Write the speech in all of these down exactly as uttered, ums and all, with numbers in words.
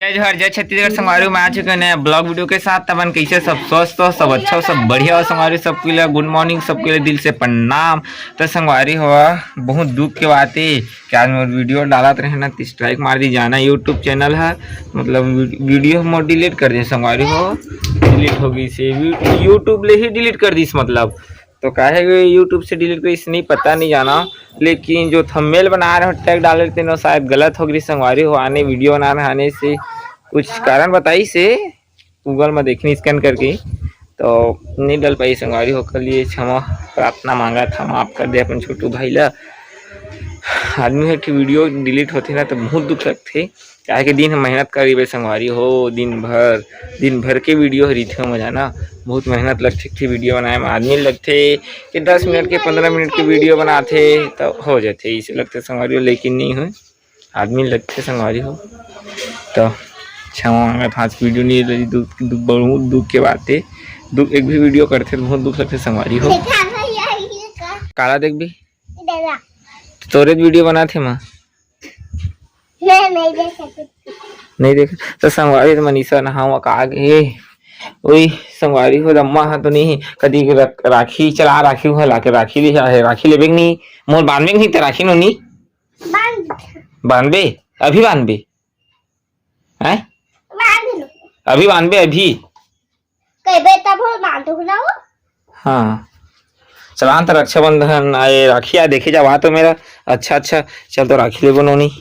जय जोहार, जय छत्तीसगढ़। संगवारी हो, मैं आ चुके हैं नया ब्लॉग वीडियो के साथ। तब मन कैसे, सब स्वस्थ हो, सब अच्छा हो, सब बढ़िया हो। संगवारी हो, सबके लिए गुड मॉर्निंग, सबके लिए दिल से प्रणाम। तो संगवारी हो, बहुत दुख के बात है कि आज मोर वीडियो डालत रहे ना, तो स्ट्राइक मार दी जाना YouTube चैनल है, मतलब वी-, वीडियो मोर डिलीट कर दे संगवारी हो, डिलीट हो गई से, YouTube ले ही डिलीट कर दीस मतलब। तो काहे YouTube से डिलीट करिस नहीं पता नहीं जाना, लेकिन जो थंबनेल बना रहे हो, टैग डाले रहे, तेनो शायद गलत हो गई संगवारी हो। आने वीडियो बना रहे, आने से कुछ कारण बताई से गूगल में देखनी स्कैन करके, तो नहीं डाल पाई संगवारी हो। ओकर लिए क्षमा प्रार्थना मांगा था, माफ कर दे अपन छोटू भाई ला। आदमी है कि वीडियो डिलीट होते ना तो बहुत दुख लगते, काहे कि दिन मेहनत करीबे संगवारी हो, दिन भर, दिन भर के वीडियो ह रहिथे ओमा जाना, बहुत मेहनत लगथे एक ठे वीडियो बनाए में। आदमी लगथे कि दस मिनट के, पंद्रह मिनट के वीडियो बनाथे त हो जाथे, इसे लगथे संगवारी हो, लेकिन नहीं होय, आदमी लगथे संगवारी हो। तो क्षमा मांगत, आज वीडियो नहीं रही, दुख, दुख, बहुत दुख के बात है। दुख, एक भी वीडियो करथे तो बहुत दुख लगथे संगवारी हो। काला देखबे? तोरे वीडियो बनाथे माँ। मैं नहीं देख सकती। नहीं देख तो संगवारी, तो मनीषा नहावा का आगे। ओई संगवारी हो, अम्मा हा तो नहीं, कदी रख-, राखी चला, राखी हुआ लाके राखी ले आहे, राखी लेबे कि नहीं? मोर बांधबे कि नहीं ते राखी नोनी? बांध। बांधबे? अभी बांधबे? हैं? बांध लो। अभी बांधबे अभी? कइबे तब हो बांधो ना वो। हाँ, चलान त रक्षाबंधन आए, राखी आए, देखे जावा तो मेरा। अच्छा, अच्छा, चल तो राखी लेबो नोनी।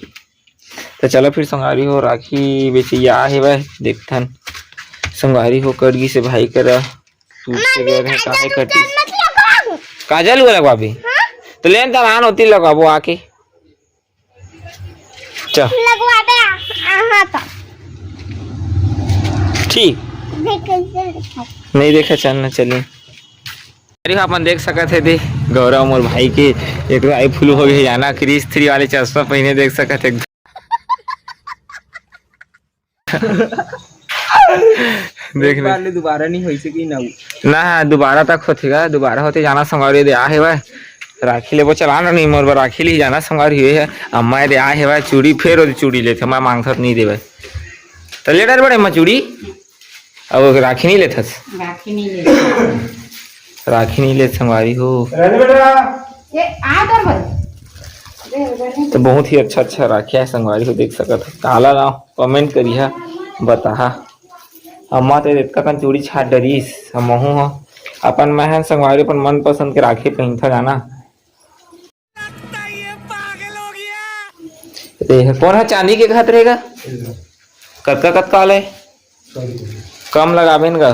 तो चलो फिर संगवारी हो, राखी बेचैया आहे वह, देखथन। संगवारी हो, कट गिस हे भाई करा, टूट से गए रहे, काहे कट गिस? काजल हुआ लगवाबे? हाँ? तो लेन त रान होती लगवाबो आके। चल। लगवा दे, आ, हाँ तो। ठीक। देख कैसे लिखा है। नहीं देखा, चल ना चली। अरे अपन देख सकत है दे, गौरव मोर भाई के एक आई फुल हो गए, जाना क्रिस थ्री वाले चश्मा पहने देख सकत है। देख एक ले। बार ले दोबारा नहीं होई सकी ना। ना, दोबारा तक होथे गा, दोबारा होथे जाना संगवारी दे आ हे भाई। राखी लेबो चला ना नहीं मोर बर राखी ली जाना संगवारी हुए है। अम्मा दे आ हे भाई चूड़ी फेर ओदे चूड़ी लेथे, मैं मांगथत नहीं देवे। तो ले डर बड़े अम्मा चूड़ी। अब राखी नहीं लेथस। राखी नहीं ले। राखी नहीं लेत संगवारी हो। रहने बेटा। ये आ कर भाई। तो बहुत ही अच्छा अच्छा राखी है संगवारी हो, देख सकत हो। काला लाओ, कमेंट करिहा, बताहा। अम्मा तो एतका कन चूड़ी छाट डरिस, हम महू ह अपन महन संगवारी अपन मनपसंद के राखी पहिनथा जाना। ए, कौन है चांदी के कहत रहेगा? कतका कतका वाला है? कम लगाबे न गा।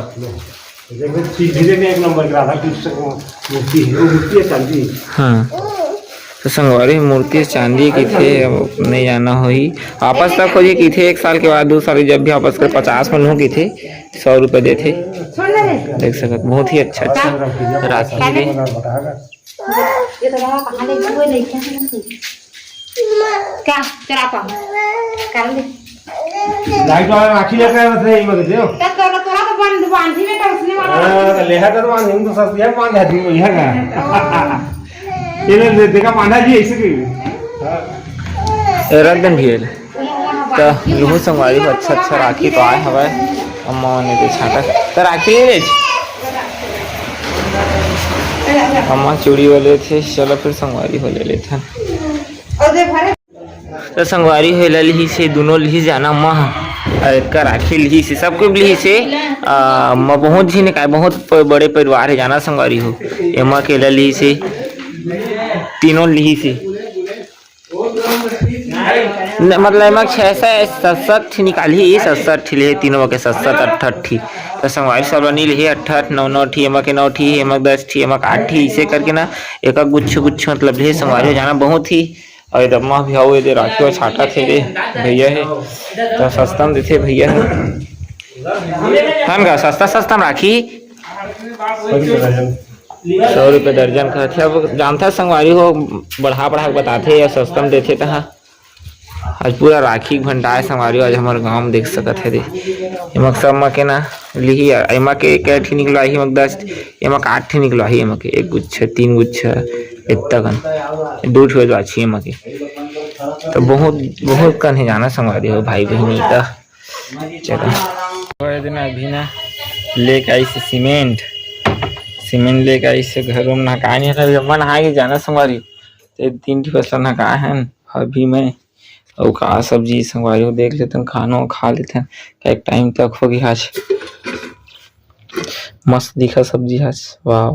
देखो, चीज भी देखे एक नंबर के राधा कृष्ण को मूर्ति है, वो मूर्ति है चांदी। हाँ। तो संगवारी मूर्ति चांदी की थे, अब नहीं जाना होही। वापस तक हो जी की थे, एक साल के बाद, दो साल के जब भी वापस कर पचास मन हो की थे, सौ रुपये देथे। देख सकत, बहुत ही अच्छा अच्छा राखी रे। ये तो रहा, कहाँ ले गए, वो लेके आए हैं। क्या? चला पा। कर ले। लाइट वाला राखी लेकर आया था, ये मत दे। तब तो तोरा तो बांध, बांधी बेटा, उसने वाला। हाँ, तो लेहा तो बांध, हम तो सस्ती है, बांध है, दिन में है ना। ये ले, ले, देखा, बांधा जी, ऐसे क्यों? ए, रख देन भैया ले। त लुहू संगवारी हो, अच्छा अच्छा राखी तो आए हवय। अम्मा ने तो छाटा त राखी ले ले। अम्मा चूड़ी वाले थे, चलो फिर संगवारी हो ले लेथन। त संगवारी हो ले लिही से, दोनों लिही जाना अम्मा ह। अ, एतका राखी लिही से, सबको लिही से। अ, अम्मा बहुत झिन काय, बहुत प-, बड़े परिवार है जाना संगवारी हो। एमा के ले लिही से, तीनों लिही से। न, मतलब एमा छह सौ सतसठ ठी निकालही, सतसठ ठी लेहे, तीनों के सतसठ अट्ठठ ठी। त संगवारी सब ला नी लेहे, अट्ठठ नौ नौ ठी, एमा के नौ ठी, एमा दस ठी, एमा आठ ठी, इसे करके ना एक गुच्छ गुच्छ मतलब लेहे संगवारी हो जाना बहुत ही। अउ ये दम्मा भी हाउ, ये दे राखी व छाटा थे रे भैया हे, त सस्ता म देथे भैया हे। हन गा सस्ता सस्ता म राखी। सौ रुपये दर्जन कहत हे। अब जानता संगवारी हो, बढ़ा बढ़ा के बताथे या सस्ता म देथे तहाँ। आज पूरा राखी के भंडार संगवारी हो, आज हमर गांव में देख सकत हे दे। एमा सब मा के ना लिही, एमा के कै ठी निकलवाही, एमा दस, एमा आठ ठी निकलवाही, एमा के एक गुच्छा, तीन गुच्छा, इतना कन, दो ठो बाछी एमा के। तो बहुत, बहुत कन हे जाना संगवारी हो, भाई बहिनी का। चला। अभी ना लेके आइस सीमेंट, सीमेंट लेके आइस घर में। नहाए नहीं, अभी अम्मा नहाए के जाना संगवारी। ते तीन ठी बस नहाए हन अभी मैं। अउ का सब्जी संगवारी हो, देख लेथन, खानो खा लेथन। एक टाइम तक होगे आज। मस्त दिखा सब्जी आज, वाह।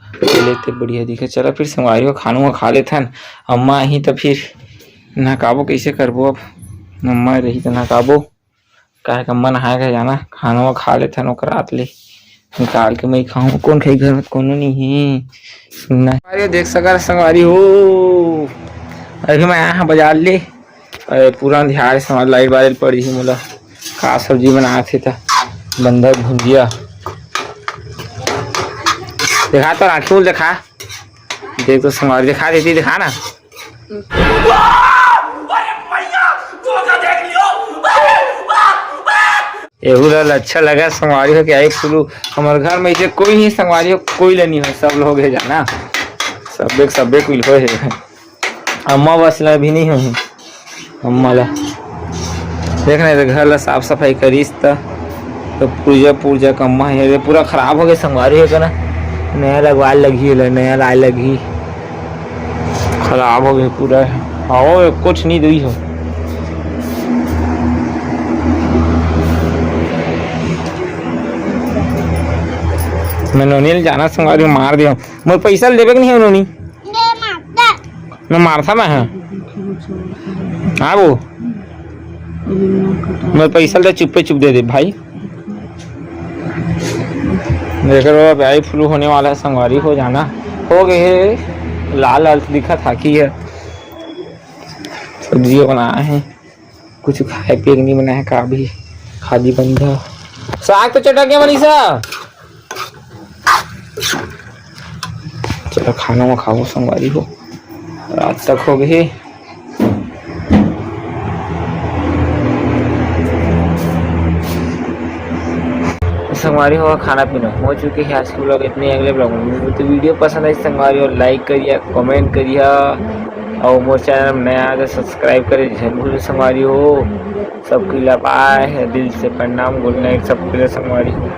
पहले ते बढ़िया दिखे। चला फिर संगवारी हो, खानो खा लेथन। अम्मा आही त फिर नहकाबो, कैसे करबो अब? अम्मा रही त नहकाबो। काहे का मन हाय का जाना, खाना खा लेथन ओकर रात ले। निकाल के मैं खाऊं, कौन खाई घर में, कोनो नहीं है। नहीं। अरे देख सका संगवारी हो, अभी मैं आया हाँ बाजार ले। अरे पूरा अंधियार संगवारी, लाइट बारे पड़ी ही मोला। का सब्जी बनाए थे त बंधक भुंजिया। देखा तो आँखी उल देखा। देख तो संगवारी, देखा देती, देखा ना। एहू ला अच्छा लगा संगवारी हो के आई फुलू। हमर घर में इसे कोई नहीं संगवारी हो, कोई ला नहीं हो, सब लोग है जाना, सबे सबे कुल हो है। अम्मा बस ला भी नहीं हो, अम्मा ला देख ना, घर ला साफ सफाई करिस त तो पुर्जा पुर्जा कम्मा हे रे, पूरा खराब हो गए संगवारी हो के ना। नया लगवाए लगही, एला नया लाए लगही। खराब हो गए पूरा। आओ, कुछ नहीं दुई हो। मैं नोनी ल जाना संगवारी, मार दिया। मोर पैसा ल देबे के नहीं है नोनी। मैं मारथा मैं, हाँ। हाँ वो, मैं पैसा ले चुप्पे चुप दे दे भाई। देख रहे हो, अब आई फ्लू होने वाला है संगवारी हो जाना। हो गए है, लाल लाल दिखा था कि है। सब्जी बनाया है, कुछ खाए पिए के नहीं बनाया का भी। खादी बंधा साग तो चटक गया मनीषा। चलो खाना में खाओ संगवारी हो, रात तक हो गए। संगवारी हो, खाना पीना हो चुके हैं। आज के ब्लॉग इतने, अगले ब्लॉग में मिलबो। तो वीडियो पसंद आई संगवारी हो, लाइक करिया, कमेंट करिया, और मोर चैनल में नया आ तो सब्सक्राइब करे झन भूल संगवारी हो। सबके लिए बाय, दिल से प्रणाम, गुड नाइट सबके लिए संगवारी हो।